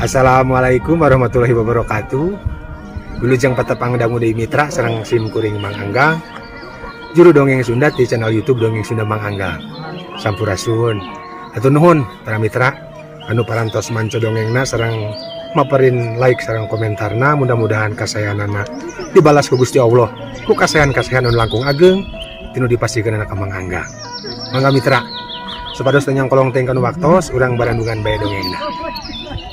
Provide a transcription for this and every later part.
Assalamualaikum warahmatullahi wabarakatuh. Wilujeng patepang dangu deui mitra sareng sim kuring Mang Anggang. Juru dongeng Sunda di channel YouTube Dongeng Sunda Mang Anggang. Sampurasun. Hatur nuhun para mitra anu parantos manco dongengna sareng maperin like sareng komentarna, mudah-mudahan kasayanana dibalas ku Gusti Allah ku kasayan-kasayan anu langkung ageng tinu dipasihkeun ka Mang Anggang. Mangga mitra, supados teu nyangkolong teuing kanu waktos, urang barandungan bae dongengna.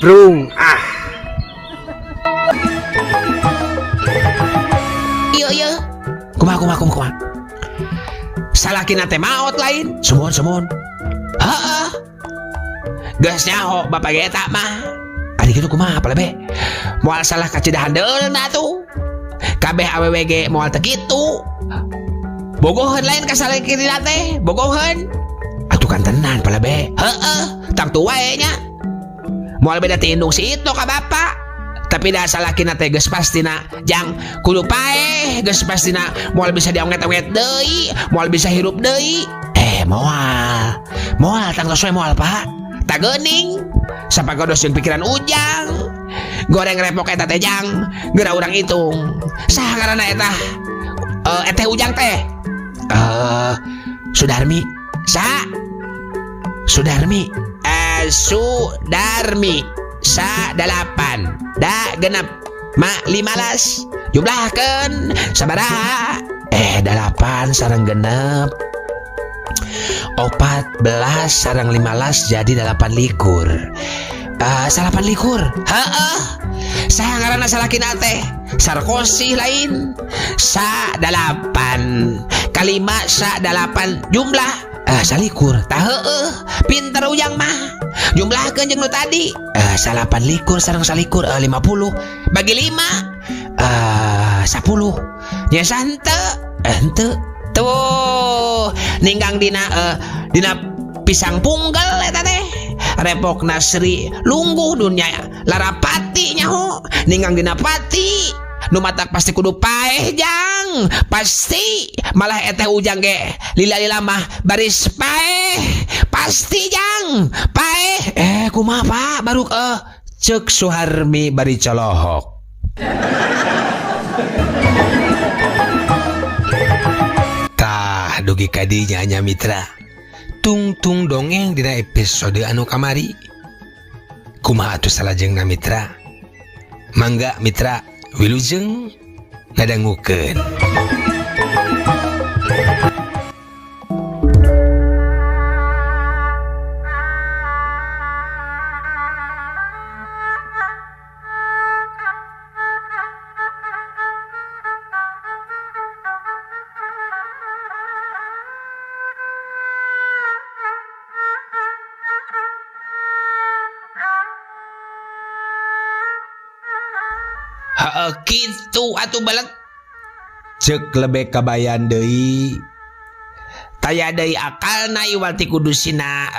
Brung ah. Iya iya. Kumaha kumaha kumaha kumaha. Salakina teh maot lain. Sumuhun sumuhun. Heeh. Geus nyaho bapak ge eta mah. Ari kitu kumaha palebe? Moal salah kacidahan deulna tuh. Kabeh awewe ge moal teu kitu. Bogoheun lain ka salakina teh, bogoheun. Atuh kan tenan palebe. Heeh, tangtu wae nya. Moal beda ti indung si itu ka bapak. Tapi dah salakina teh geus pastina jang kudu paeh, geus pastina moal bisa dionget-onget deui, moal bisa hirup deui. Moal. Moal tangtos we moal, Pak. Tak geuning. Sapagodos jeung pikiran Ujang. Goreng repok eta teh jang, geura urang hitung. Saha ngaranna eta? Eteh Ujang teh. Sudarmi. Sa Sudarmi. Sudarmi. Sa 8, da genep, ma 15, jumlahkeun sabaraha? 8 sareng genep 14 sareng 15 jadi 28. 28. Heeh. Saha ngaranna salakina teh? Sarkosi lain. Sa 8 kalima sa 8 jumlah 21. Tah heueuh, pinter Ujang mah. Jumlahkeun jeung nu tadi. 28 sareng 21, 50 bagi 5, 10. Nya henteu? Henteu. Tuh, ninggang dina pisang punggel eta teh. Repok Nasri lungguh dunya larapati nyaho ninggang dina pati. Nu matak pasti kudu paeh jang, pasti malah eteh Ujang ge lila-lila mah baris paeh pasti jang paeh. Kumaha Pak baru cek Suharmi bari colohok. Tah dugi kadinya nya mitra, tungtung dongeng dina episode anu kamari. Kumaha atuh salajengna mitra? Mangga mitra wilujeng ngadangukeun. Heeh kitu atuh balet. Cek lebe kabayan deui. Taya deui akalna iwal ti kudu sina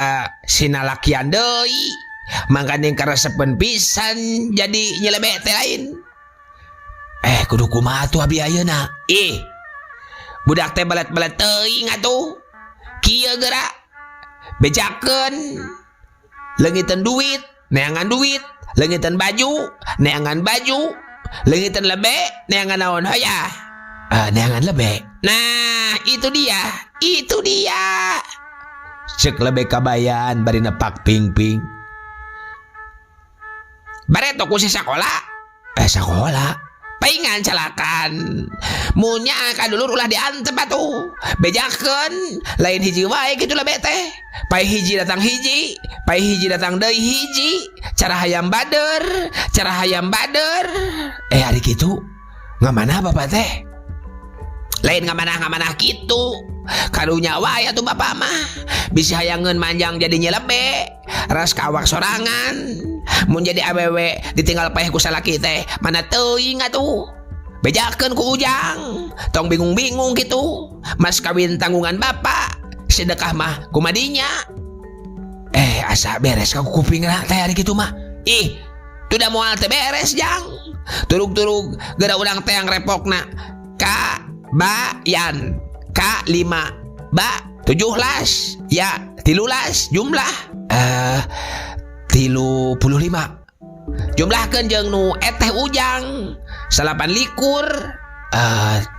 lakian deui. Mangkaning karesepeun pisan jadi nyelebe teh lain. Kudu kumaha atuh abi ayeuna? Ih. Budak teh balet-balet teuing atuh. Kieu geura. Bejakeun. Leungiteun duit, neangan duit, leungiteun baju, neangan baju, leungiteun lebe, neangan naon hoya. Neangan lebe. Nah, itu dia. Itu dia. Cek lebe kabayan bari nepak ping-ping. Bareto ku si sakola. Sakola. Paingan calakan. Munya ka dulur ulah diantep atuh. Bejakeun lain hiji wae kitu lebe teh. Pai hiji datang hiji, pai hiji datang deui hiji. Cara hayam bader, cara hayam bader. Ari kitu ngamanah bapak teh? Lain ngamanah-ngamanah kitu. Karunya wae atuh bapak mah. Bisi hayangeun manjang jadi nyelebe, ras ka awak sorangan. Mun jadi awewe ditinggal paeh ku salaki teh, mana teuing atuh. Bejakeun ku Ujang, tong bingung-bingung kitu. Mas kawin tanggungan bapak, sedekah mah kumadinya. Asa beres ka kupingna teh ari kitu mah. Ih, tuh da moal teh beres jang. Turug-turug geura urang teh yang repokna. Ka ba yan ka 5 ba 17 ya 13 jumlah 35. Jumlahkeun jeung nu eteh Ujang 29,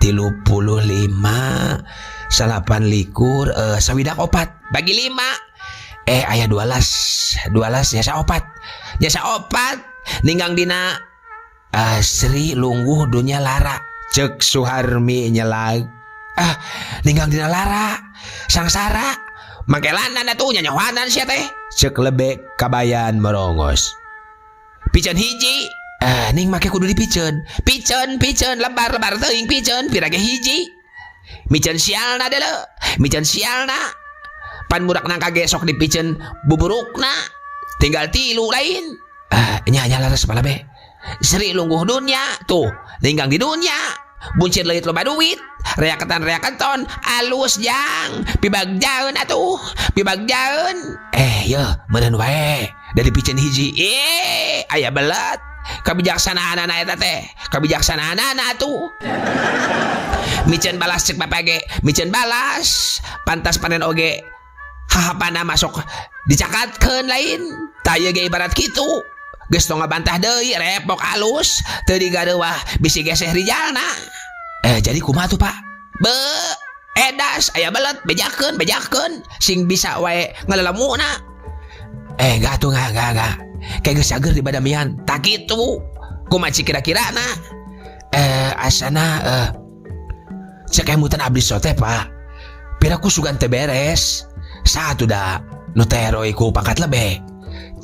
35 29, 64 bagi 5, aya 12, 12 jasa 4, jasa 4 ninggang dina Sri lungguh dunya lara. Cek Suharmi nyelag, ninggang dina lara sangsara mangkelanan atuh nyanyawanan sia teh. Cek lebek kabayan merongos. Piceun hiji, ning make kudu dipiceun, piceun piceun lebar lebar teuing piceun pira ge hiji. Miceun sialna deuleu, miceun sialna pan budak nangka ge sok dipiceun buburukna tinggal 3 lain. Nya nya laras pala be. Sri lungguh dunya tuh ninggang di dunya buncit leuit loba duit reaketan reaketon alus jang pibagjaeun atuh pibagjaeun. Ye meureun wae dari piceun hiji. Aya belet kabijaksanaanana eta teh, kabijaksanaanana atuh. Miceun balas cek bapak ge, miceun balas pantas panen oge hahapana masuk dicakatkeun lain. Tah ieu ge ibarat kitu geus tong ngabantah deui repok alus teu digareuwah bisi geseh rijalna. Jadi kumaha tuh Pak? Be edas aya belet bejakeun bejakeun sing bisa wae ngalelemuna. Enggak tuh, enggak. Kayak geus cager di badamian. Tak kitu. Kumaha cik kira-kirana? Asana cek emutan abdi sote Pak. Piraku sugan teu beres. Satu da nu teroi ku pangkat lebe.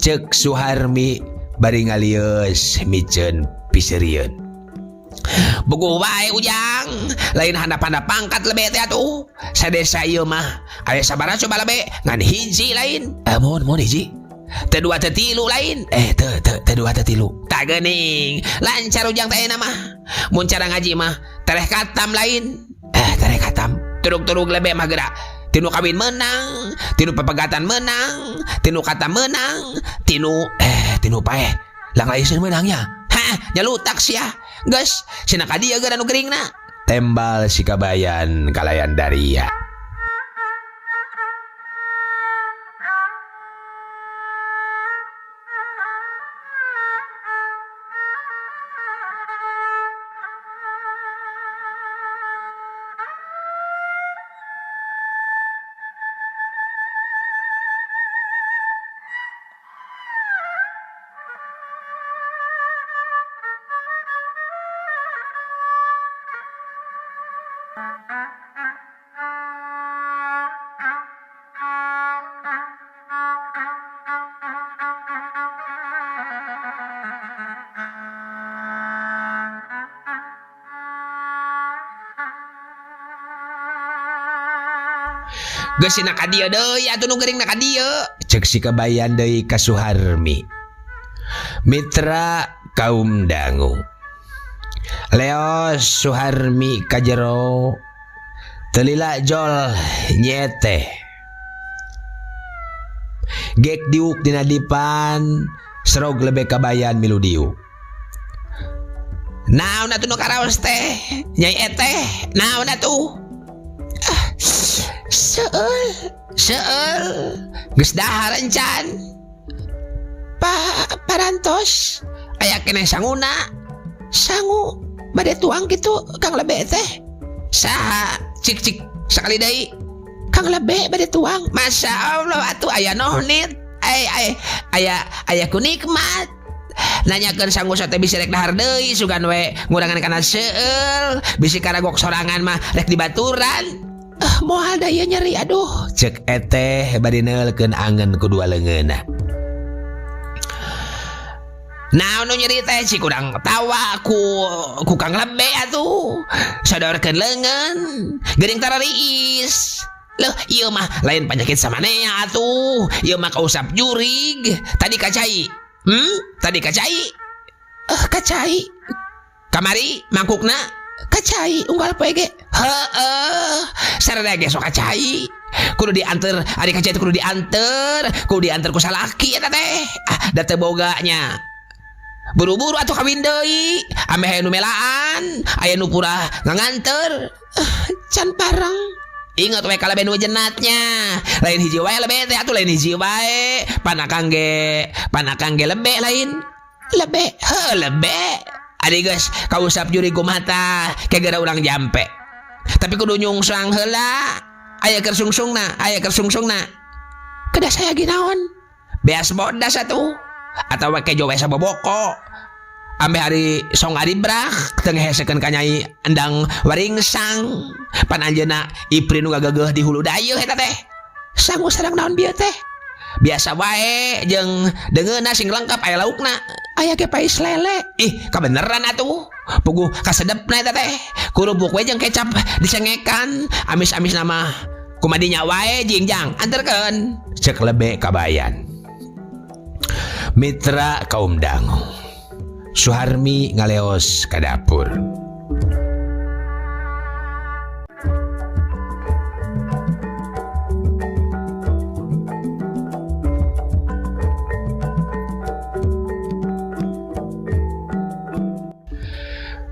Cek Suharmi bari ngalieus miceun piseurieun. Bogoh wae Ujang, lain handap-handap pangkat lebe teh atuh. Sadesa ieu mah aya sabaraha coba lebe ngan hiji lain. Mohon mohon hiji. Teu dua teu tilu lain. Teu teu teu dua teu tilu. Tak geuning. Lancar Ujang teh ayeuna mah. Mun cara ngaji mah tereh katam lain. Tereh katam. Turug-turug lebe mah geura. Tinu kawin menang, tinu pepegatan menang, tinu kata menang, tinu tinu paeh. Lang lain menangnya. Hah, nyalutak sia. Geus, cenah ka dieu geura nu geuringna. Tembal si kabayan kalayan daria. Geus na ka dieu deui atuh nu geuring na ka dieu. Cek si kabayan deui ka Suharmi. Mitra kaum dangu. Leos Suharmi ka jero teu lila jol nyete. Gek diuk dina dipan serog lebe kabayan milu diuk. Naon atuh nu karaos teh? Nyai eteh, naon atuh? Seueul, seueul. Geus dahar encan. Parantos aya keneh sanguna. Sangu bade tuang kitu Kang Lebe teh. Saha? Cik cik sakali deui. Kang Lebe bade tuang. Masya Allah atuh aya nohnit. Ay ay aya aya ku nikmat. Nanyakeun sangu sote bisi rek dahar deui sugan we ngurangan kana seueul, bisi karagok sorangan mah rek dibaturan. Moal da ieu nyeri aduh. Cek eteh bari neulkeun angen ku dua leungeunna. Naon nu nyeri teh si kurang tawa ku Kang Lebe atuh. Sodorkeun leungeun, geuning tarariis. Loh, ieu mah lain penyakit samanea atuh. Ieu mah kausap jurig. Tadi kacai. Tadi kacai. Kacai. Kamari mangkukna kacai unggal poe ge. Heeh, sarada ge sok kacai. Kudu dianter, ari kacai teh kudu dianter, kudu dianter ku salaki eta teh. Ah, da teu boga nya. Buru-buru atuh kawin deui, ameh aya nu melaan, aya nu purah nganganter. Can parang. Ingat we kalaben nu jenatnya. Lain hiji wae lebe teh atuh lain hiji wae. Panakang ge lebe lain. Lebe, heuh lebe. Ari geus kausap jurig kumaha tah ke geura urang jampe. Tapi kudu nyungsang heula. Aya keur sungsungna, aya keur sungsungna. Kedah saya ge naon? Beas bodas atuh. Atawa kejo we saboboko. Ambe hari song ari brak teu ngehesekeun ka Nyai Endang Waringsang. Pan anjeunna ipri nu gageuh di hulu dayeuh eta teh. Sangu sareng naon bieu teh? Biasa wae jeung deungeunna sing lengkap aya laukna. Aya ge pais lele. Ih, kabeneran atuh. Puguh kasedepna eta teh. Kurupuk we jeung kecap disengekan, amis-amis nama kumadinya wae jingjang anterkeun. Cek lebe kabayan. Mitra kaum dangu. Suharmi ngaleos ka dapur.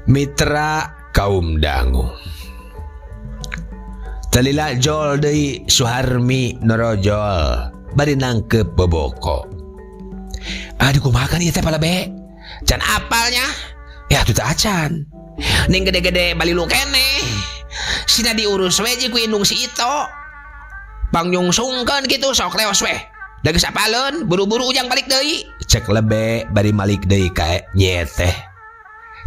Mitra kaum dangu. Talila jol deui Suharmi norojol bari nangkep boboko. Aduh kumaha kan ieu teh palebe? Can apalnya? Ya atuh teu acan. Ning gede-gede balilu keneh. Sina diurus we jeung ku indung si Ito. Pangyungsungkeun kitu sok leos we. Da geus apaleun, buru-buru ujang balik deui. Cek lebe bari malik deui ka nye teh.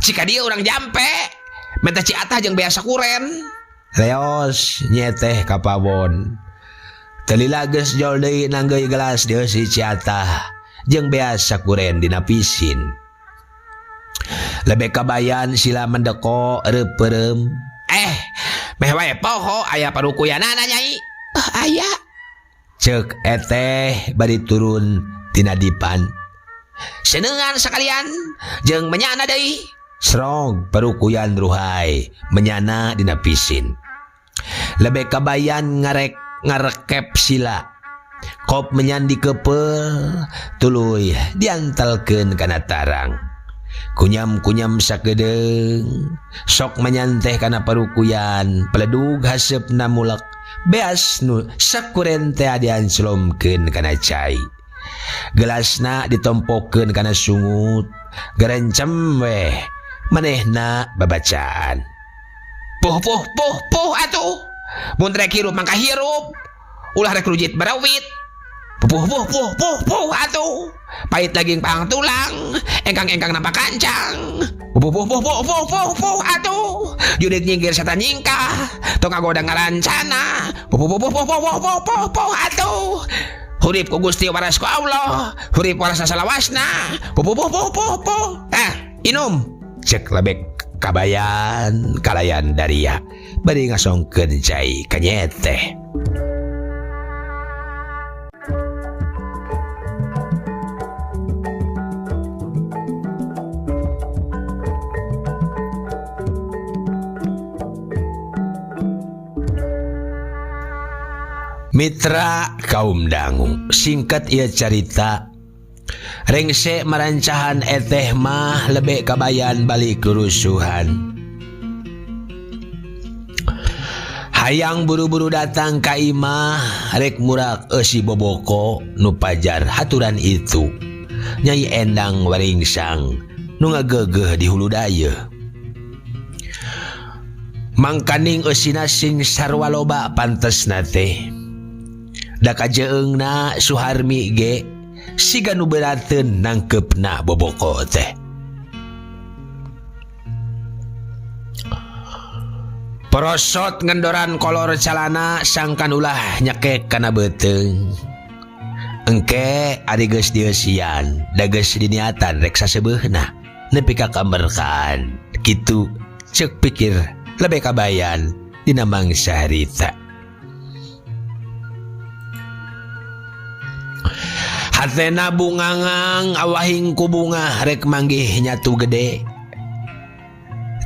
Cika dieu urang jampe. Menta Ci Atah jeung bea sakuren. Leos nye teh ka pawon. Teu lila geus jol deui nanggeui gelas dieusi Ci Atah jeung bea sakuren dina pisin. Lebe kabayan sila mendeko reupeurem. Meh wae poho aya parukuyanana nyai. Aya. Ceuk eteh bari turun tina dipan. Senengan sakalian jeung menyana deui. Srog parukuyan ruhai menyana dina pisin. Lebe kabayan ngarek ngarekep sila. Kop menyan dikepeul tuluy diantelkeun kana tarang. Kunyam-kunyam sakedeung sok menyanteh kana parukuyan peledug haseupna mulek beas nu sakuren teh dianclomkeun kana cai. Gelasna ditompokeun kana sungut gerencem weh manehna babacaan. Puh puh puh puh atuh mun rek hirup mangka hirup ulah rek rujit barawit. Puh puh puh puh puh atuh pahit daging pang tulang engkang-engkang nampak kancang. Puh puh puh puh puh puh puh atuh jurig nyingkir setan nyingkah tong ngagoda ngarancana. Puh puh puh puh puh puh puh puh puh atuh hurip ku Gusti waras ku Allah hurip waras salawasna. Puh puh puh puh puh inum. Cek lebek kabayan kalayan daria bari ngasongkeun cai ka nyeteh. Mitra kaum dangu, singkat ieu carita. Rengse marancahan eteh mah lebe kabayan balik rusuhan. Hayang buru-buru datang ka imah rek murak eusi boboko nu pajar haturan itu. Nyai Endang Waringsang nu ngageugeuh di hulu dayeuh. Mangkaning eusina sing sarua loba pantesna teh. Da kajeungna Suharmi ge siga nu berateun nangkeupna boboko teh. Porosot ngendoran kolor calana sangkan ulah nyekek kana beuteung. Engke ari geus dieusian, da geus diniatan rek sasebeuhna nepi ka kamerkaan. Kitu ceuk pikir lebe kabayan dina mangsa harita. Hatena bungangang awahing ku bunga rek manggih nyatu gede.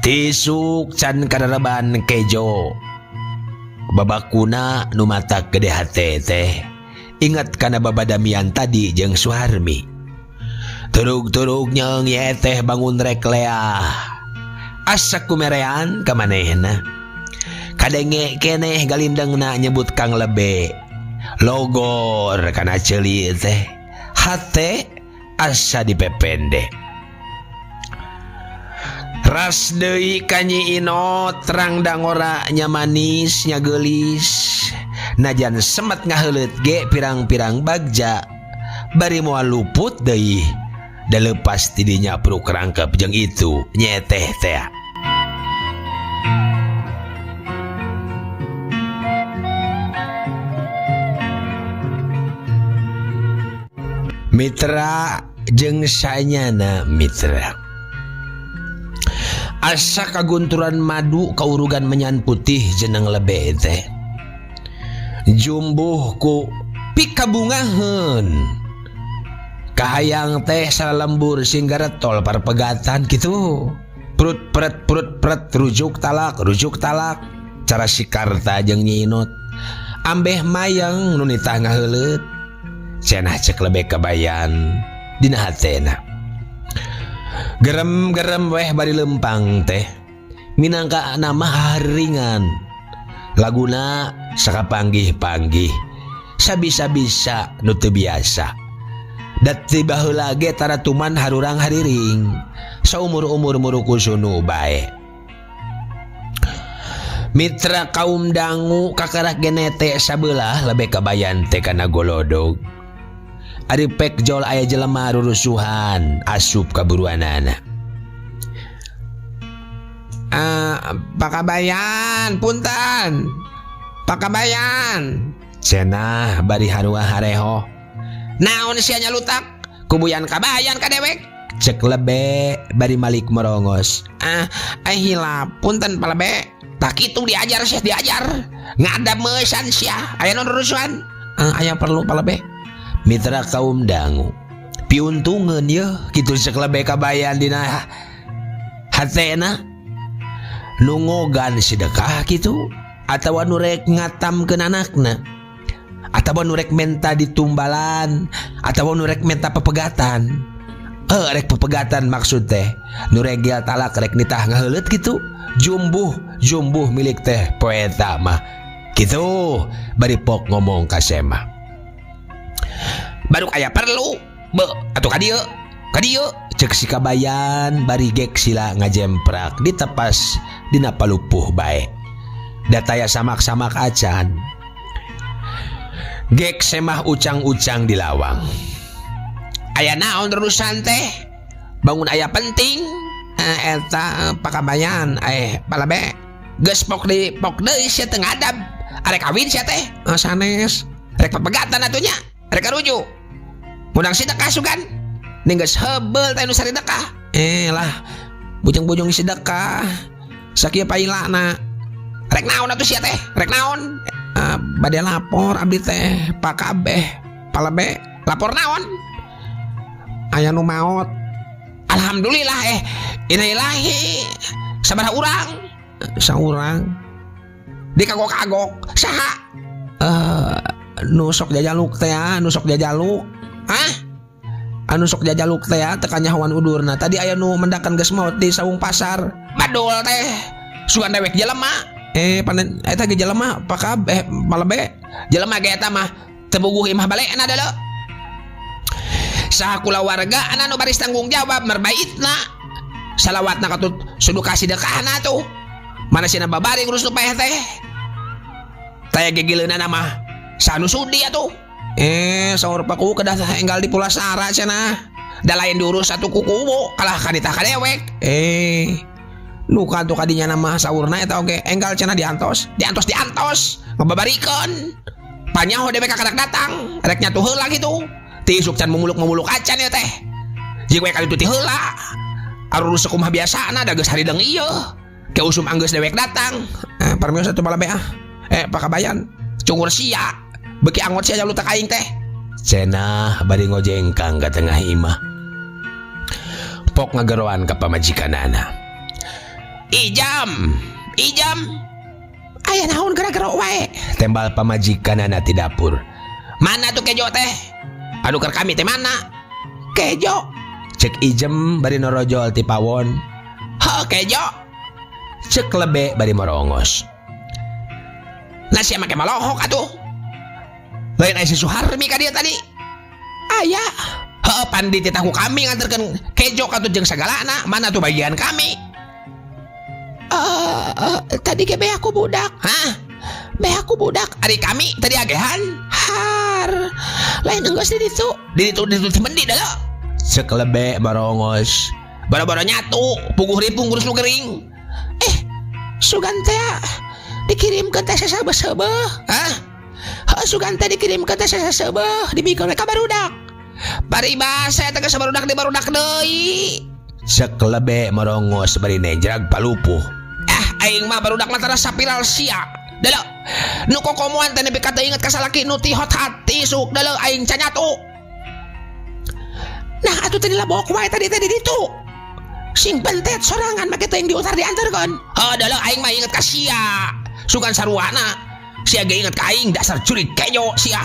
Tisuk can karareban kejo. Babakuna nu matak gede hate teh. Ingat kana babadamian tadi jeung Suharmi. Turug-turug nyeung ye teh bangun rek leah. Asa kumerean ka manehna. Kadenge keneh galindengna nyebut Kang Lebe. Logor kana ceuli teh. Hate asa dipepende. Ras deui ka Nyi Inot terang dangora nya manis nya geulis. Najan semet ngaheuleut ge pirang-pirang bagja bari moal luput deui da leupas ti dinya pruk rangkep jeung itu nyeteh tea. Mitra jeung sanyana mitra. Asa kagunturan madu kaurugan menyan putih jeneng lebe teh. Jumbuh ku pikabungaheun. Kahayang teh salalembur singgaretol parpegatan kitu. Prut pret prut pret rujuk talak cara si Karta jeung Nyi Inot. Ambeh mayang nu nitah ngaheuleut. Cenah cek lebe kabayan dina hatena. Gerem-gerem weh bari lempang teh minangka nama haringan. Laguna sakapanggih-panggih sabisa-bisa nu teu biasa. Dat ti baheula ge taratuman harurang hariring saumur-umur murukusunu bae. Mitra kaum dangu kakarak genete sabelah lebe kabayan teh kana golodog. Ari pek jol aya jelema rurusuhan asup kaburuanana. Pakabayan punten. Pakabayan. Cenah bari haruah hareho. Naon sia nyalutak? Kubuyan kabayan ka dewek. Cek lebe bari malik merongos. Hilap punten palebe. Tak kitu diajar sia diajar. Ngadap meusan sia. Aya nu rurusuhan? Aya perlu palebe. Mitra kaum dangu piuntungeun yeuh kitu cek lebe kabayan dina hatena nu ngogan sedekah kitu atawa nu rek ngatamkeun anakna atawa nu rek menta ditumbalan atawa nu rek menta pepegatan. Rek pepegatan maksud teh nu rek gel talak rek nitah ngaheuleut kitu jumbuh jumbuh milik teh poe eta mah kitu bari pok ngomong ka Semah. Baru aya perlu be atuh ka dieu cek si kabayan bari gek sila ngajemprak ditepas dina palupuh bae. Dataya samak-samak acan. Gek Semah ucang-ucang di lawang. Aya naon urusan teh? Bangun aya penting eta pakabayan palabe geus pok di pok deui sia teu ngadab. Arek kawin sia teh sanes. Rek pepegatan atuh nya. Rek karuju. Mundang sedekah sugan. Ning geus heubeul teh nu saridekah. Lah bujung-bujung sedekah. Sakieu pailana. Rek naon atuh sia teh? Rek naon? Bade lapor abdi teh pakabeh. Palebe lapor naon? Aya nu maot. Alhamdulillah innalillahi. Sabaraha urang? Saurang. Dikagok-kagok. Saha? Nu sok jajaluk teh, nu sok jajaluk. Hah? Anu sok jajaluk teh teu kanyahoan udurna. Tadi aya nu mendakan geus maot di saung pasar. Badul teh. Sugan dewek jelema. Panen eta ge jelema pakab palebe. Jelema ge eta mah teu buguh imah balekna deuleu. Saha kulawarga anu baris tanggung jawab merbaitna. Salawatna katut sudu kasidekahna tuh. Mana sina babari ngurus nu paeh teh. Taya gegileunana mah sanu sudi atuh. Saur paku kedah enggal di Pulasara cenah. Da lain diurus satu kuku kalah kanitah ka dewek. Luka tuh kadinya nama saurna eta oge enggal cenah diantos, diantos diantos, ngababarikeun. Panyaho dewek kakarak datang, rek nyatu heula kitu. Ti isuk can mumuluk-mumuluk acan ya teh. Jeung we kali itu ti heula. Arurus sakumaha biasana da geus harideng ieu. Ke usum anggeus dewek datang. Parmios atuh palabe ah. Pakabayan cungur sia. Beki angot sia jalu tak aing teh. Cenah bari ngojengkang ka tengah imah. Pok ngageroan ka pamajikanana. Ijam, ijam. Aya naon gara-gara wae. Tembal pamajikanana ti dapur. Mana tuh kejo teh? Anu keur kami teh mana? Kejo. Cek Ijem bari norojol ti pawon. Heuh kejo. Cek lebe bari morongos. Nasi make malohok atuh. Lain aya si Suharmi ka dia tadi. Aya. Heuh pan dititah ku kami nganterkeun kejo atuh jeung sagalana. Mana tuh bagian kami? Eh, tadi ge beak ku budak. Hah? Beak ku budak. Ari kami tadi agehan. Har. Lain enggeus di ditu. Di ditu di ditu mendi dah. Cek lebe barongos. Boro-boro nyatu, puguh ripung ngurus nu gering. Eh, sugan teh dikirimkeun teh saseubeuh-seubeuh. Hah? Heuh, sugan teh dikirimkeun teh saseubeuh dibikeun we ka barudak. Paribasa eta geus barudak di barudak deui. Cek lebe merongos bari nejrag palupuh. Ah, aing mah barudak mah tara sapiral sia. Deuleu. Nu kokomoan teh nepi ka teu inget ka salaki nu ti hot hati sok deuleu aing canyatu. Nah, atuh teh dilabok wae tadi teh di ditu. Sing bentet sorangan make teuing diutar diantarkeun. Heuh, deuleu aing mah inget ka sia. Sugan saruana. Sia ge inget ka aing dasar curi kejo sia.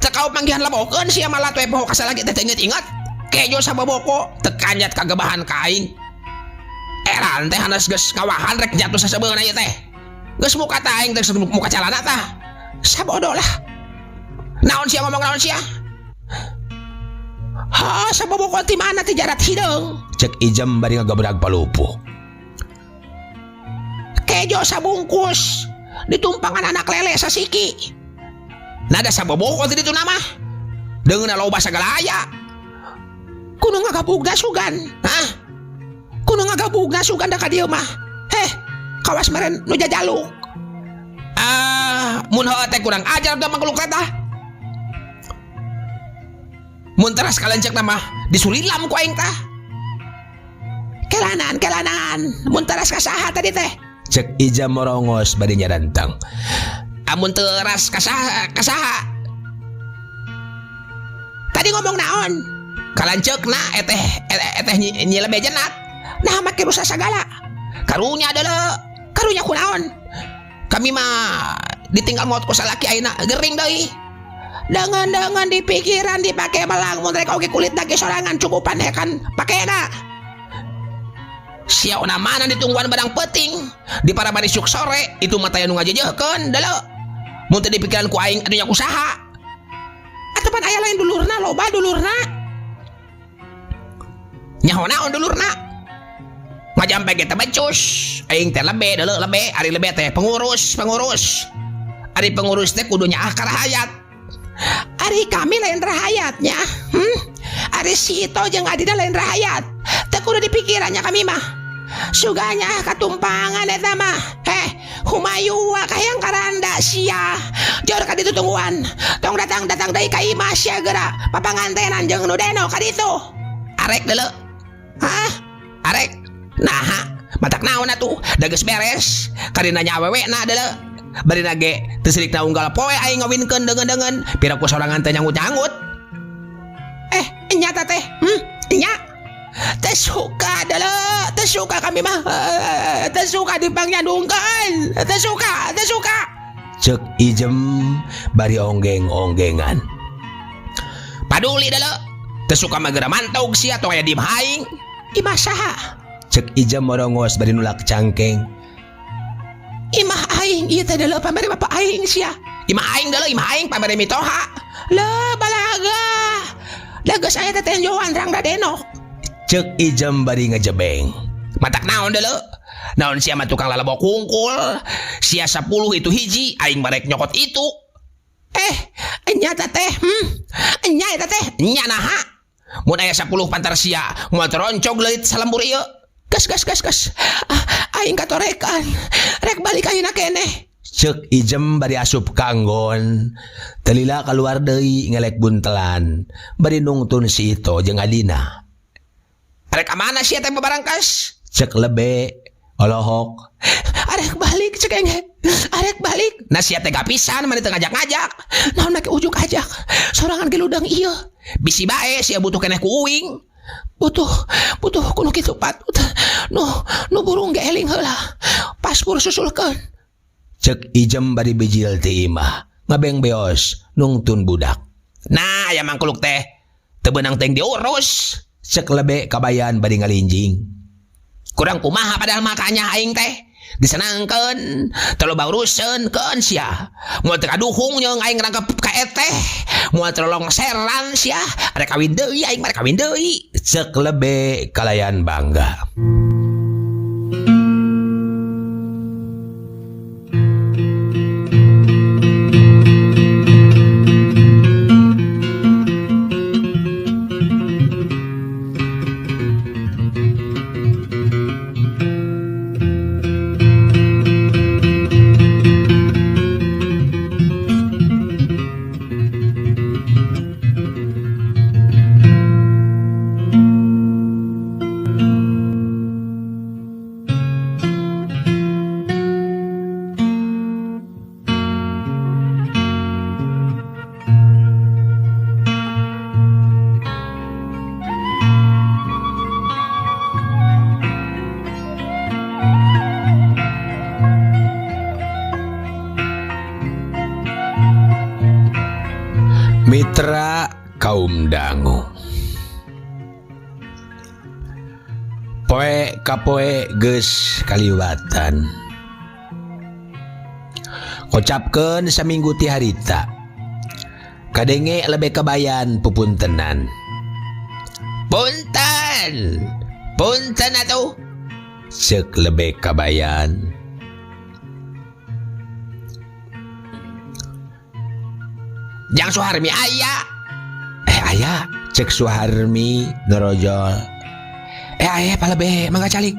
Teu kau panggihan labokeun sia malah teh poho ka salaki teh teu inget-inget. Kejo saboboko teu kanjat kagebahan ka aing. Eran teh hanas geus kawahan rek jatuh sasebeuna ieu teh. Geus muka tah aing teh muka calana tah. Sabodo lah. Naon sia ngomong naon sia? Ha, saboboko ti mana ti jarat hideung? Cek Ijem bari ngagebrag palupuh. Kejo sabungkus ditumpangan anak lele sasiki. Nada saboboko ti ditu nama. Deungeunna loba sagala aya. Kudu ngagabugna sugan. Hah? Kudu ngagabugna sugan da ka dieu mah. Heh, kawas meren nu jajaluk. Ah, mun heueuh teh kurang ajar da makhluk teh. Mun teras kalencek mah disulilam ku aing tah. Kelanan, kelanan. Mun teras ka saha tadi teh? Cek Ija morongos bari nyarantang. Amun teras ka saha, ka saha? Tadi ngomong naon? Kalanceukna eteh eteh nyi, nyi lebe jenat. Nah, make rusak sagala. Karunya deuleu. Karunya kunaon? Kami mah ditinggal maut ku salaki ayeuna gering deui. Dengan di pikiran dipakai melang mun rek oge kulit dage sorangan cukupan ya kan pakena. Sia ona mana ditungguan barang penting di para barisuk sore itu mata nu ngajejehkeun deuleu. Mun teu dipikiran ku aing atuh nya kusaha? Atuh pan aya lain dulurna loba dulurna. Nyaho naon dulurna? Ngajampe ge teh becus. Aing teh lebe deuleu lebe, ari lebe teh pengurus, pengurus. Ari pengurus teh kudu nyaah ka rahayat. Ari kami lain rahayatnya. Ari si Ito jeung Adina lain rahayat. Teu kudu dipikirannya kami mah. Suganya katumpangan eta mah. Heh, humayu kahayang karanda sia. Jor ka ditu tungguan. Tong datang-datang deui ka imah sia geura. Papangantenan jeung nu deno ka ditu. Arek deuleu. Hah? Arek. Naha, matak naon atuh? Da geus beres. Karina nya awewe na deuleu. Bari ge teu sirik unggal poe aing ngawinkeun deungeun-deungeun. Pira ku sorangan teh nyangut-nyangut. Eh, nyata teh. Nya. Teu suka deuleu, teu suka kami mah. Teu suka dipangnyandungkeun. Teu suka, teu suka. Cek Ijem bari onggeng-onggengan. Paduli deuleu. Teu suka mah geura mantog sia tong aya di imah aing. Imah saha? Cek Ijem morongos bari nulak cangkeng. Imah aing ieu teh deuleu pamere bapak aing sia. Imah aing deuleu, imah aing pamere mitoha. Leuh balaga. Da geus aya teh tenjoan rangda denok. Cek Ijem bari ngejebeng. Matak naon deuleu? Naon sia mah tukang lalebok kungkul. Sia 10 itu hiji, aing barek nyokot itu. Eh, nyata teh, Nya eta teh, nya naha? Mun aya 10 pantar sia, moal teroncog leuit salembur ieu. Gas gas gas gas. Ah, aing katorekan. Rek balik ayeuna keneh. Cek Ijem bari asup kanggon. Teu lila keluar deui ngelek buntelan. Bari nungtun si Ito jeung Adina. Arek ka mana sia teh babarangkas? Cek lebe olohok. Arek balik cek aing. Arek balik. Nah sia teh pisan mana teu ngajak-ngajak. Naon make ujuk ajak. Sorangan ge ludeng ieu. Bisi bae sia butuh keneh ku uing. Butuh butuh kudu kitu patut. Nu nu burung ge eling heula. Paspor susulkeun. Cek Ijem bari bijil ti imah. Ngabeng beos nungtun budak. Nah, aya mangkuluk teh. Teu beunang teh diurus. Cek lebe kabayan bari ngalinjing. Kurang kumaha padahal makanya aing teh. Disenangkeun, teu loba uruseun keun sia. Moal teu kaduhung jeung aing ngrangkep ka eteh. Moal teu longseran sia. Arek kawin deui aing mah kawin deui. Cek lebe kalayan bangga. Mitra kaum dangu poe ka poe geus kaliwatan kocapkeun saminggu ti harita kadenge lebih kabayan pupuntenan punten punten atuh ceuk lebih kabayan Jang Suharmi aya eh aya cek Suharmi ngerojol eh aya palebe mangga calik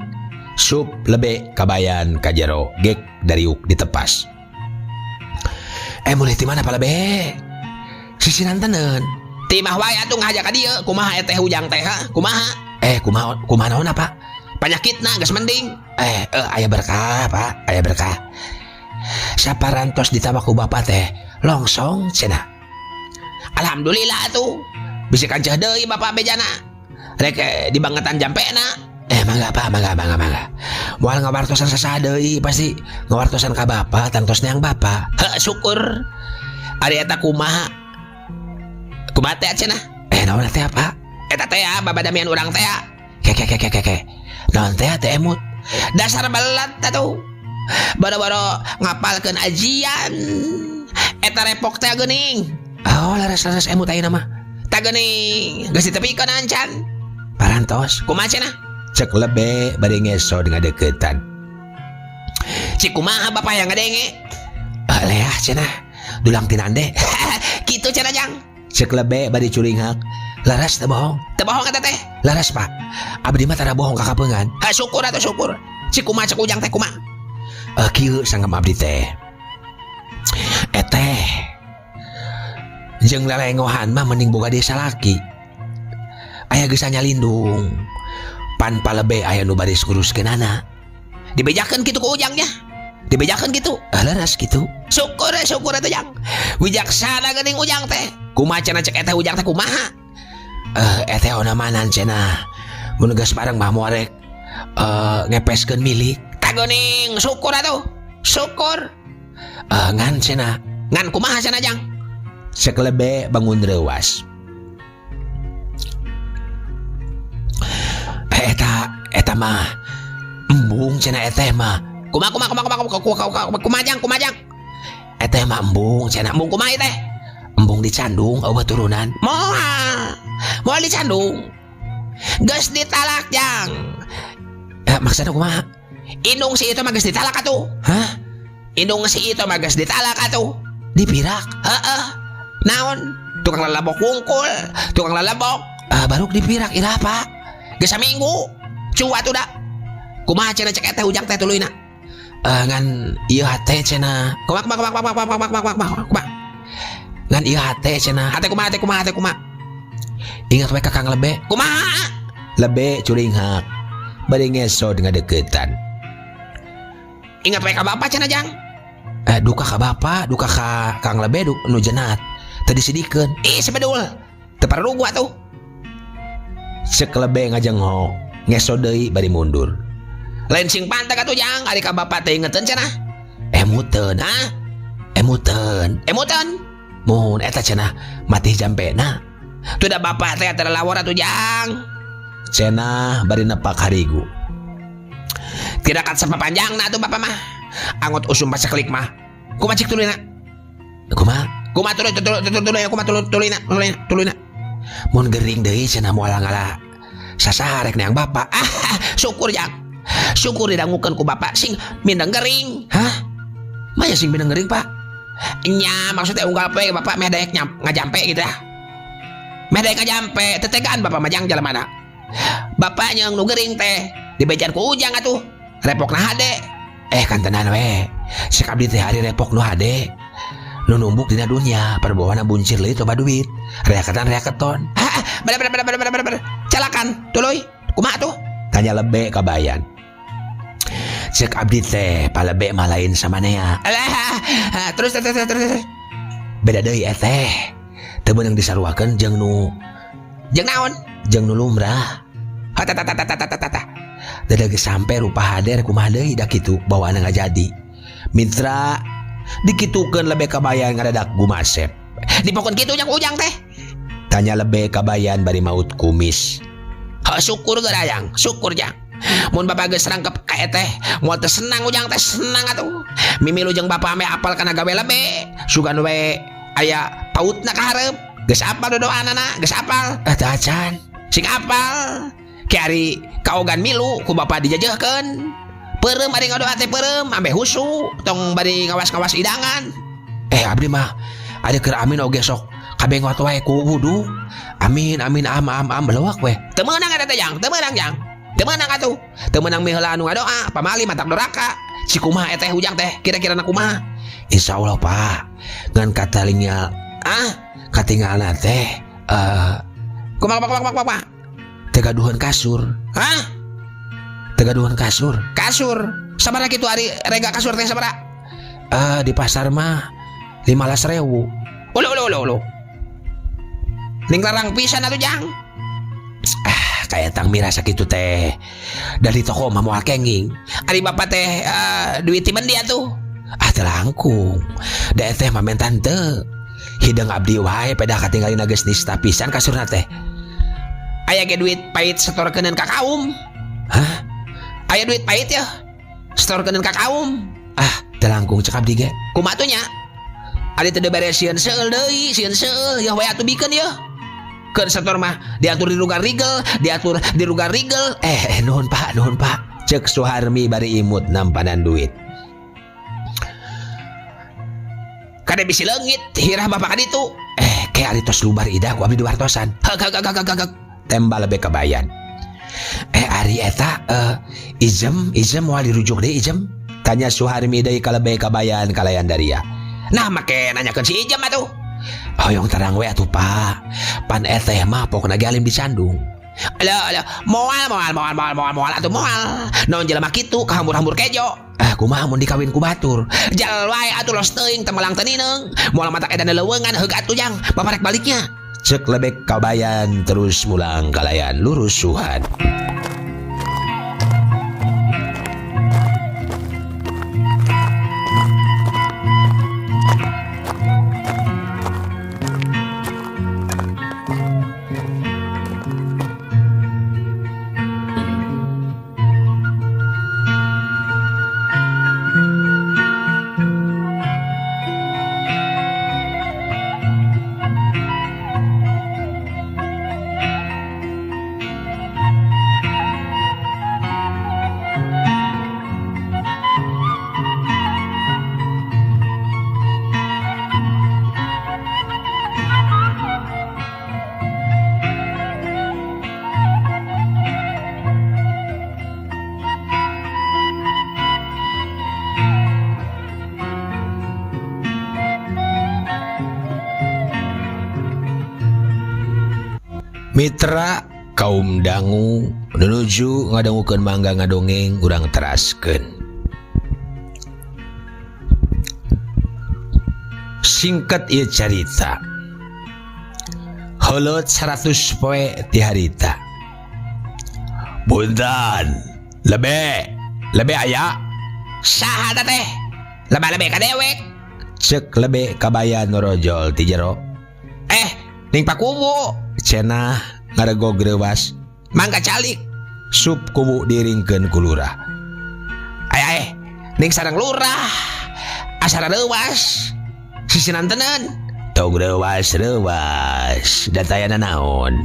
sup lebe kabayan ka jero gek dariuk ditepas eh mulai ti mana palebe sisinanteneun ti mah wae atuh ngahaja ka dieu kumaha eteh ujang teh ha kumaha eh kumaha kumaha naon apa panyakitna geus mending eh, eh aya berkah Pak aya berkah saparantos ditambah ku bapak teh longsong cenah alhamdulillah atuh bisa kancah deui bapak bejana rek eh, dibangetan jampena eh mangga pak mangga mangga mangga moal ngawartosan sasaha deui pasti ngawartosan ka bapak tangtos neang bapak heuh syukur ari eta kumaha kumaha teh cenah eh naon teh apa eta teh ya babadamian urang teh ya ke ke ke ke ke ke naon teh teh emut dasar belat atuh boro-boro ngapalkeun ajian eta repok teh geuning oh leres-leres emut ayeuna mah tah geuning geus ditepikeun ancan parantos kumaha cenah cek lebe bari ngesod ngadeukeutan cik kumaha bapak yang ngadenge ah, leah cenah dulang tinande kitu cenah jang cek lebe bari curinghak laras teu bohong teu bohong eta teh laras pak abdi mah tara bohong ka kapeungan ha syukur atuh syukur cik kumaha cek ujang teh kumaha eh kieu sanggem abdi teh eteh jeung lelengohan mah mending boga desa laki aya geus lindung pan palebe aya nu baris nguruskeunana dibejakeun kitu ku ujangnya dibejakeun kitu ah leres kitu syukur syukur atuh jang wijaksana geuning ujang teh kumaha cenah cek eteh ujang teh kumaha eh eteh onamanan cenah mun geus bareng mah moal rek eh ngepeskeun milik tah geuning syukur atuh syukur eh ngan cenah ngan kumaha cenah jang cek lebe bangun reuas eh, eta eta mah embung cenah eteh mah kumaha kumaha kumaha kumaha kumaha kumaha kumaha jang kumaha jang eteh mah embung cenah embung kumaha teh embung dicandung eueuh turunan moal moal dicandung geus ditalak jang eh, maksudna kumaha indung si itu mah geus ditalak atuh hah indung si itu mah geus ditalak atuh dipirak heeh naon tukang lalabok wungkul tukang lalabok ah baru dipirak iraha pak geus saminggu cu atuh da kumaha cenah cek eteh ujang teh tuluyna eh ngan ieu hate cenah kumaha kumaha kumaha kumaha kumaha kumaha kumaha kumaha ngan ieu hate cenah hate kumaha hate kumaha hate kumaha ingat we ka Kang Lebe kumaha lebe curinghak bari ngesod ngadeukeutan ingat we ka bapak cenah jang eh duka ka bapak duka ka Kang Lebe du, nu jenat teu disidikeun ih sebedul teu pararugu atuh cek lebe ngajenghok ngesod deui bari mundur lain sing panteg atuh jang ari ka bapak teh ingeteun cenah emuteun ha emuteun emuteun mun eta cenah matih jampena tuh da bapak teh teu lawor atuh jang cenah bari nepak harigu tidak kat sapapanjangna atuh bapak mah angot usum paceklik mah kumaha cik tuluyna kumaha kumaha tuluy tuluy tuluy kumaha tuluy tuluyna tuluyna tuluyna mun gering deui cenah moal ngala sasaha rek neang bapak ah syukur jang syukur didangukeun ku bapak sing mindeng gering hah maya sing mindeng gering pak nya maksudnya unggal poe bapak meh daek ngajampe gitu ya meh daek ngajampe tetegaan bapak mah jang jalan mana bapaknya nu gering teh dibejaan ku ujang atuh repok na hade eh kan tenan we cek abdi teh ari repok nu hade nu numbuk dina dunya perbawana buncir leuit loba duit reaketan reaketon ah bener bener bener bener bener bener calakan tuluy kumaha tuh tanya lebe kabayan cek abdi teh palebe mah lain samanea alah terus terus terus terus beda deui eteh teu meunang disaruakeun jeung nu jeung naon jeung nu lumrah hatatatatatatatata da geus sampe rupa hader kumaha deui da kitu bawaanna ngajadi mitra dikitukeun lebe kabayan ngadadak gumasep. Dipokon kitu nya ku Ujang teh. Tanya lebe kabayan bari maut kumis. Heuh syukur geura Jang, syukur Jang. Mun bapa geus rangkep ka eteh, moal teu senang Ujang teh senang atuh. Mimilu jeung bapa meh apal kana gawe lebe, sugan we aya pautna ka hareup. Geus apal dodoanana, geus apal. Eh teu acan. Sing apal. Ki ari kaogan milu ku bapa dijejehkeun. Peureum ari ngadoa teh peureum, ameh husu, tong bari ngawas-ngawas idangan. Eh abdi mah ari keur amin oge sok kabengot wae ku wudu. Amin amin am am am belewak we. Teu meunang eta teh Jang, teu meunang Jang. Teu meunang atuh. Teu meunang miheula anu ngadoa, pamali matak doraka. Si kumaha eteh Ujang teh, kira-kirana kumaha? Insyaallah Pak, ngan katalingal ah katingalna teh kumaha kumaha kumaha kumaha. Teu gaduhan kasur. Hah? Teu gaduhan kasur. Kasur. Sabaraha kitu ari rega kasur teh sabaraha? Di pasar mah 15.000. Ulu ulu ulu ulu. Ning larang pisan atuh Jang. Ah, kayak tang mirasa kitu teh. Dari toko mah moal kenging. Ari bapak teh duit ti mendi atuh. Ah teu langkung. Da teh mah mentan teu. Hideung abdi wae pedah katinggalina geus nista pisan kasurna teh. Aya ge duit pait setorkeuneun ka kaum. Hah? Aya duit pait ya? Setorkeuneun ka kaum. Ah, teu langkung cek abdi ge. Kumaha tuh nya? Ari teu dibere sieun seueul deui, sieun seueul yeuh we atuh bikeun yeuh. Keun setor mah diatur di lugar rigel, diatur di lugar rigel. Nuhun Pak, nuhun Pak. Cek Suharmi bari imut nampanan duit. Kade bisi leungit hirah bapak kaditu. Ke ari tos lubar idah ku abdi diwartosan. Heg heg heg heg heg. Tembal lebih kebayan. Ari eta ijem ijem moal dirujuk deui ijem. Tanya Suharmi deui ka lebih kabayan kalayan daria. Nah make nanyakeun si ijem atuh. Hoyong terang we atuh Pak. Pan eteh mah pokna ge alim dicandung. Alah alah moal moal moal moal moal moal atuh moal. Naon jelema kitu kahambur-hambur kejo. Ah kumaha mun dikawin ku batur. Jal wae atuh los teuing teu melang teu nineung. Moal matak edan leuweungan heug atuh Jang. Bapak rek baliknya. Cek lebek kabayan terus mulang kalayan lurusuhan. Mitra kaum dangu nuju ngadangukeun mangga ngadongeng urang teraskeun. Singkat ieu carita. Heuleut 100 poe ti harita. Punten, lebe, lebe aya. Saha ta teh? Leba-lebe ka dewek. Cek lebe kabayan norojol ti jero. Ning pakuwu cenah ngaregog reuwas. Mangga calik. Sup kuwu diringkeun ku lurah. Ay, ning sareng lurah. Asara reuwas. Sisinantenan. Tong reuwas reuwas. Datayana naon?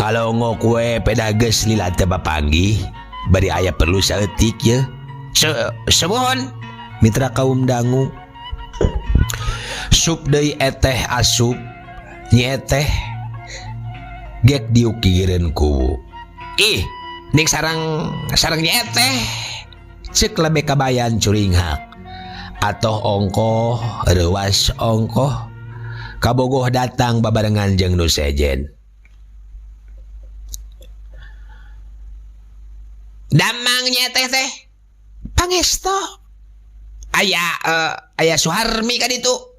Ngalongok we pedah geus lila teu papanggih. Bari aya perlu saeutik ye. Sebuhun mitra kaum dangu. Sup deui eteh asup nyi eteh gek diukireun kuwu. Ih, ning sareng sareng nyi eteh. Cek lebe kabayan curinghak. Atoh ongkoh reuwas ongkoh kabogoh datang babarengan jeung nu sejen. Damang nyi eteh teh pangesto. Aya aya Suharmi ka ditu.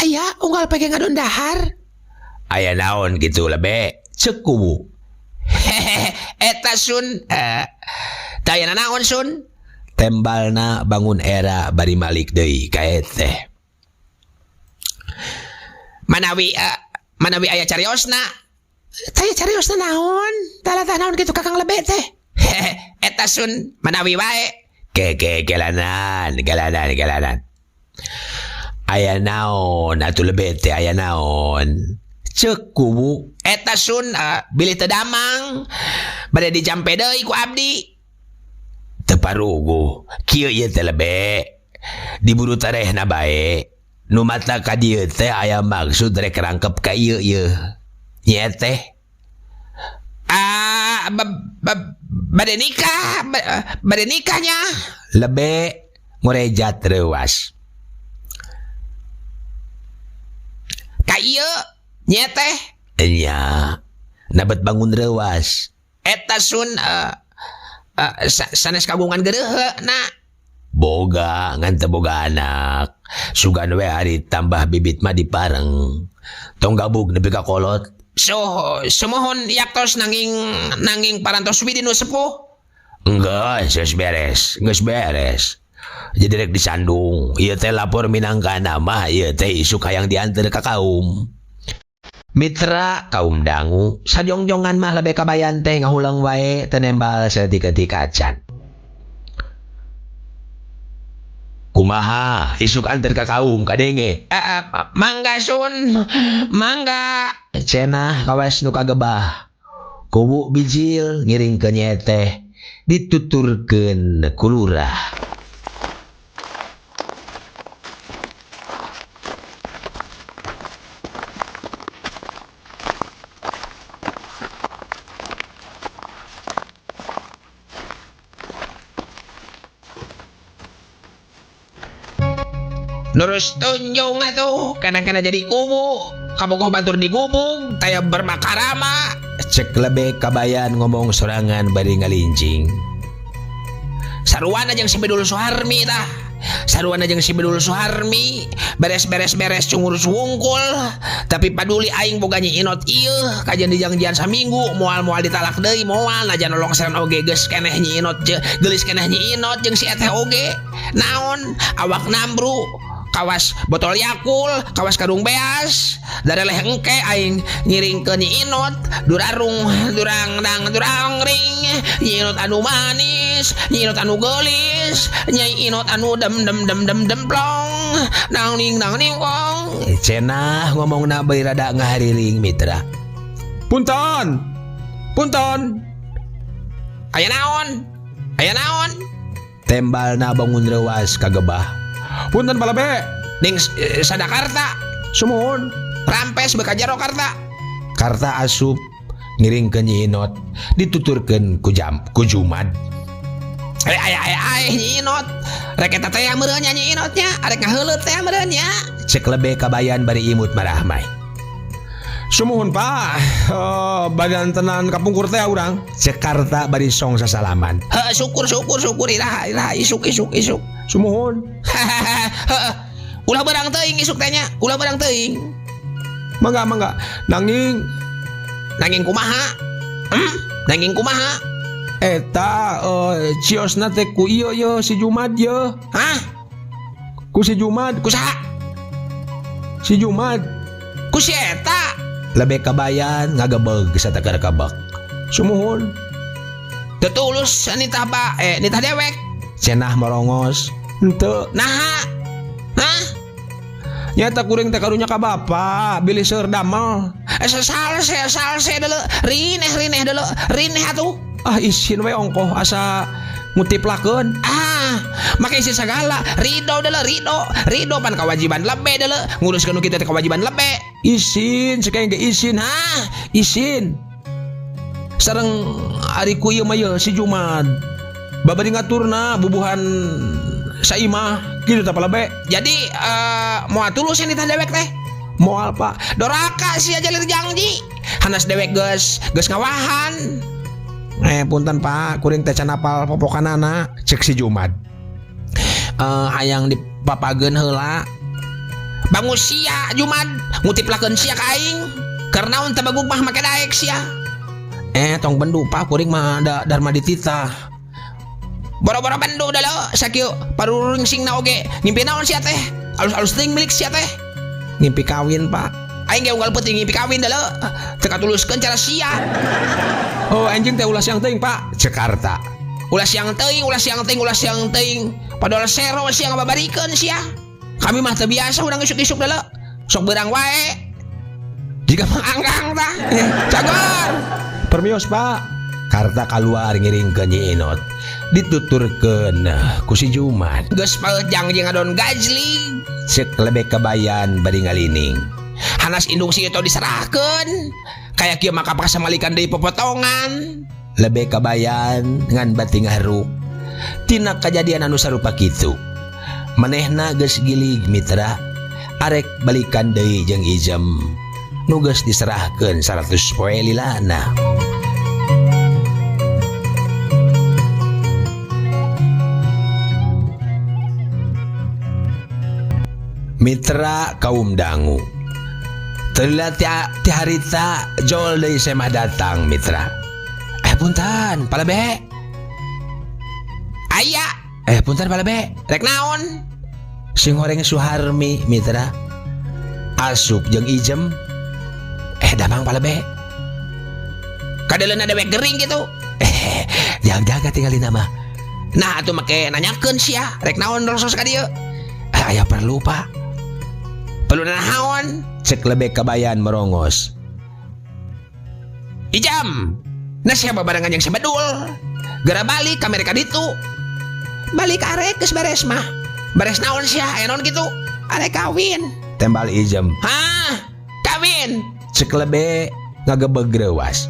Aya unggal pege ngadon dahar. Aya naon kitu lebe cek kuwu. Hehehe eta sun teu aya nanaon sun. Tembalna bangun era bari malik deui ka eteh. Manawi manawi aya cariosna. Taya cariosna naon? Talatah naon kitu Kakang Lebe teh? Eta sun manawi wae. Ke ke gelanan, gelanan, gelanan. Aya naon atuh Lebe teh aya naon? Ceuk kubu. Eta sun bilih teu damang bade dijampe deui ku abdi. Teu paruguh kieu ieu teh Lebe. Diburu tarehna bae. Nu mata ka dieu teh aya maksud rek rangkep ka ieu ieu. Nya teh. Ah, bade nikah, bade nikahnya. Lebe ngorejat reuas. Ka ieu nya teh. Nya, nabet bangun reuas. Eta sun sanes kagungan geureuh na. Boga ngan teu boga anak. Sugan we ari tambah bibit mah dipareng. Tong gabug nepi ka kolot. So, sumuhun yaktos nanging nanging parantos widi nu sepuh. Enggeus, geus beres, geus beres. Jadi rek disandung. Ieu teh lapor minangkana mah ieu teh isuk hayang dianteur ka kaum. Mitra kaum dangu sajongjongan mah lebe kabayan teh ngahuleng wae teu nembal saeutik-eutik acan. Kumaha isuk anteur ka kaum kadenge? Mangga sun, mangga. Cenah kawas nu kagebah. Kubu bijil ngiringkeun nya teh dituturkeun ku lurah. Nurus tunjung atuh kadang-kadang jadi kubu kabogoh batur digubung taya bermakarama cek lebe kabayan ngomong sorangan bari ngalincing. Saruana jeung si Bedul Suharmi tah. Saruana jeung si Bedul Suharmi beres-beres-beres cungurus wungkul tapi paduli aing boga Nyi Inot ieu kajian dijangjian saminggu moal-moal ditalak deui moal najan longseran oge geus keneh Nyi Inot geulis keneh Nyi Inot jeung si eteh oge naon awak nambru kawas botol Yakul kawas karung beas dareleh engke aing ngiringkeun Nyi Inot durarung durang dang durang ring Nyi Inot anu manis Nyi Inot anu geulis Nyi Inot anu dem dem dem dem demplong nang ning nang ning wong cenah ngomongna bari rada ngahariring mitra. Punten punten aya naon aya naon tembalna bangun reuas kagebah. Punten palabe ning sadakarta sumuhun rampes beka jero karta. Karta asup ngiringkeun Nyi Inot dituturkeun ku jam ku Jumad. Ay ay ay ay Nyi Inot rek eta teh meureun nya Nyi Inot nya arek ngaheuleut teh meureun nya cek lebe kabayan bari imut marahmai. Sumuhun Pak, badan tenan kapungkur teh urang cek karta bari song sasalaman. Heuh syukur syukur syukur iraha iraha isuk isuk isuk. Sumuhun. Heuh ulah berang teuing isuk teh nya ulah berang teuing. Mangga mangga nanging nanging kumaha? Nanging kumaha? Eta ciosna teh ku ieu ieu si Jumad ye. Hah? Ku si Jumad. Ku saha? Si Jumad. Ku si eta. Lebe kabayan ngagebeg satakar kabak. Sumuhun. Teu tulus nitah ba nitah dewek. Cenah morongos. Henteu. Naha? Hah? Nyata kuring teh karunya ka bapa bilih seueur damel. Salse salse deuleu rineh rineh deuleu rineh atuh. Ah isin we ongkoh asa ngutiplakeun. Ah make isin sagala ridho deuleu ridho ridho pan kewajiban lebe deuleu nguruskeun nu kitu teh kewajiban lebe. Isin sakeng ge isin hah isin. Sareng ari ku ieu mah ye si Jumad. Babari ngaturna bubuhan saimah kitu tah lebe. Jadi moal tulus yang ditah dewek teh. Moal Pak. Doraka sia jalir janji. Hanas dewek geus geus ngawahan. Punten Pak, kuring teh can apal popokanana cek si Jumad. Hayang dipapageun heula. Bangus sia Jumad, ngutiplakeun sia ka aing. Keur naon teh bagug mah make daek sia. Tong bendu Pak, kuring mah da darma dititah. Boro-boro bendu dalo sakieu parurungsingna oge ngimpi naon sia teh? Alus-alus teuing milik sia teh. Ngimpi kawin, Pak. Aing ge unggal peuting ngimpi kawin dalo. Teu katuluskeun cara sia. Oh, anjing teh ulah siang teuing, Pak. Cek Karta. Ulah siang teuing, ulah siang teuing, ulah siang teuing. Padahal sero sia ngababarikeun sia. Kami mah teu biasa urang isuk-isuk dalo. Sok beurang wae. Jiga Mang Anggang tah. Cagor. Permios, Pak. Karta kaluar ngiringkeun Nyi Inot. Dituturkeun ku si Jumat. Geus paeut jang jeung ngadon gajlig. Cek Lebek Kabayan bari ngalining. Hanas indung si itu diserahkeun. Kaya kieu mah kapaksa malikan deui popotongan. Lebek Kabayan ngan bati ngaharuk. Tina kajadian anu sarupa kitu. Manehna geus gilig mitra arek balikan deui jeung Ijem. Nu geus diserahkeun 100 poe lilana. Mitra kaum dangu. Teu ti harita jol deui semah datang mitra. Punten, palebe. Aya. Punten palebe. Rek naon? Sing horeng Suharmi mitra. Asup jeung Ijem. Damang palebe. Kadeleuna dewek gering gitu. Jaga-jaga tinggalin nama. Nah atuh make nanyakeun sia, rek naon rosos ka dieu? Aya perlu, Pak. Perlu naon? Cek Lebek Kabayan merongos. Ijam. Nah siapa barengan yang sebedul? Gera balik ka mereka ditu. Balik arek geus beres mah. Beres naon sia? Aya naon kitu? Arek kawin. Tembal Ijem. Hah? Kawin? Cek Lebe ngagebeg reuas.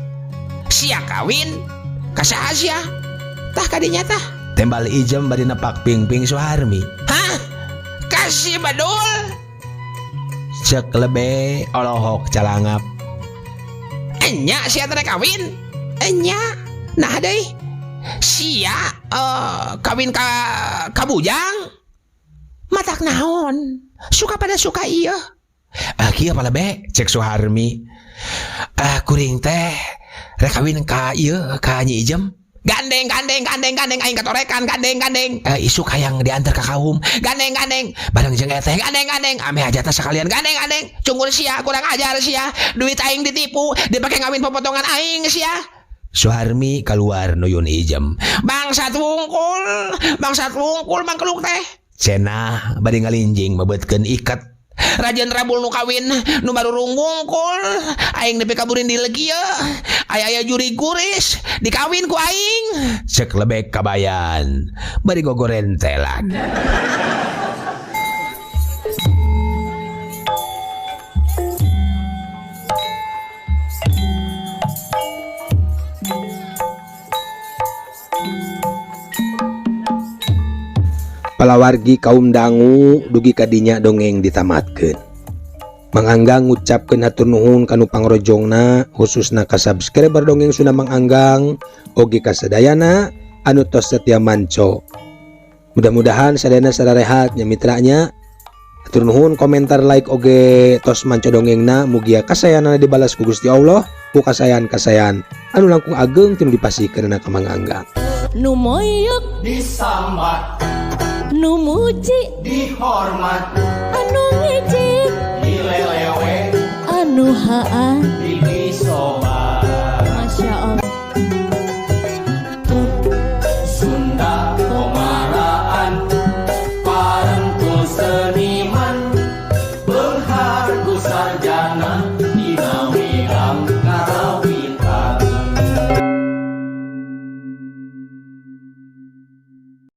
Sia kawin? Ka saha sia? Tah kadinya tah. Tembal Ijem bari nepak pingping Suharmi. Hah? Kasih bedul? Cek Lebe olohok calangap. Enya sia teh kawin? Enya. Nah deui. Sia kawin ka bujang? Matak naon? Suka pada suka ieu. Kieu pa Lebe, cek Suharmi. Kuring teh rek kawin ka ieu ka Nyi Ijem. Gandeng gandeng gandeng gandeng aing katorekan gandeng gandeng. Isuk hayang diantar ka kaum. Gandeng gandeng bareng jeung eteh gandeng gandeng ame hajatna sakalian gandeng gandeng. Cungur sia kurang ajar sia. Duit aing ditipu dipake ngawin popotongan aing sia. Suharmi keluar nuyun Ijem. Bangsat wungkul mangkeluk teh. Cenah bari ngalinjing mebetkeun ikat. Rajan rabul nu kawin nu barurung wungkul aing nepi kaburin di legieu. Aya-aya juri guris dikawin ku aing. Cek Lebek Kabayan bari gogorentelan. Palawargi kaum dangu dugi kadinya dongeng ditamatkeun. Mang Anggang ngucapkeun hatur nuhun kanu pangrojongna khususna ka subscriber dongeng Sunda Mang Anggang oge ka sadayana anu tos setia manco. Mudah-mudahan sadayana sararehat nya mitranya. Hatur nuhun komentar like oge tos manco dongengna mugia kasayanana dibalas ku Gusti Allah ku kasayan-kasayan anu langkung ageng tinu dipasihkeunana ka Mang Anggang. Nu moyok disambat, nu muji dihormat, anu ngejek dilelewe, anu haan didisobat.